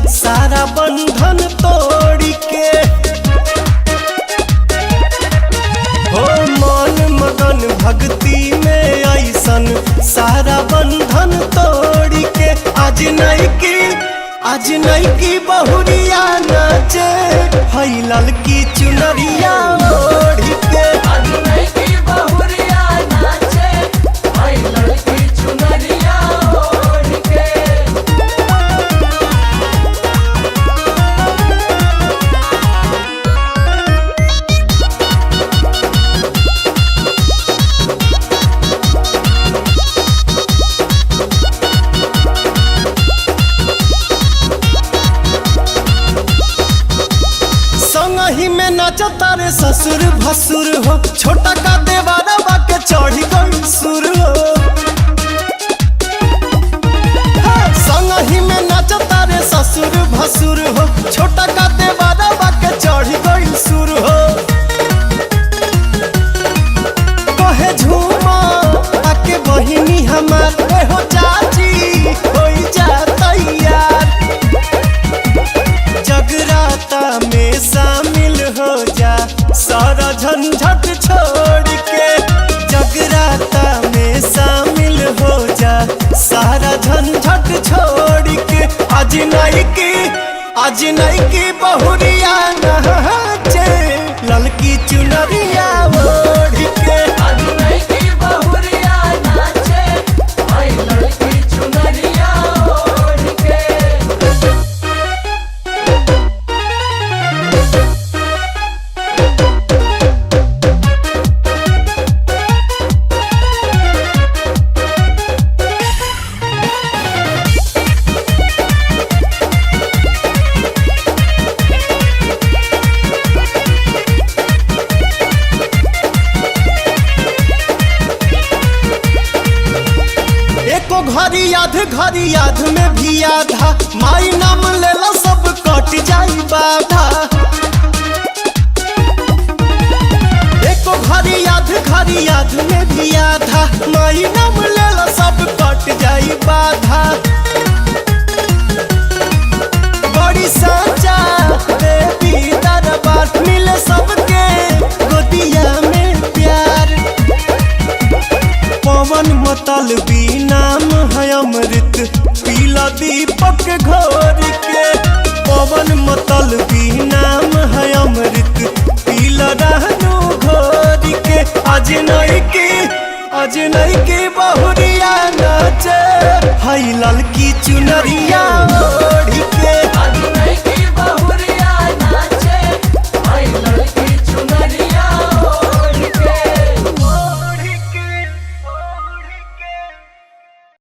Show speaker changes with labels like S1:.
S1: सारा बंधन तोड़ के। हो मन मगन भक्ति में ऐसन सारा बंधन तोड़ के। आज नहीं की, आज नहीं की बहुरिया नाचे हई ललकी चुनरिया ओढ़ के।
S2: आज नई की बहुरिया नाचे, आई लड़की चुनरिया ओढ़ के।
S1: संगही में नाचता रे ससुर भसुर हो, छोटा का देवारा के चढ़ी गई सुर हो। हे, संगही में नाचता रे ससुर भसुर हो, छोटा का देवारा के चढ़ी गई सुर हो। कहे झूमा आके बहिनी हमार, ए हो चाची होई जा तैयार। जगराता में शामिल हो जा सारा झंझट छोड़ के। जगराता में शामिल हो जा सारा झंझट छोड़ के। आज नहीं की, आज नहीं की बहुरिया नाचे ललकी चुनरिया ओढ़ के।
S2: आज नई की बहुरिया नाचे, आई लड़की चुनरिया ओढ़ के।
S1: एको घड़ी याद, घड़ी याद में भी आधा, माई नाम लेला सब कट जाई बाधा। एको घड़ी याद, घड़ी याद में भी आधा, माई नाम लेला सब कट जाई बाधा। बड़ी साचा देवी दरबार मिले सबके गोदिया में प्यार। पवन मतलबी नाम है अमृत पीला दीपक घोर के। पवन मतलबी नाम है अमृत पीला रहनु घोर के। आज नहीं की, आज नहीं की बहुरिया नाचे हई ललकी चुनरिया।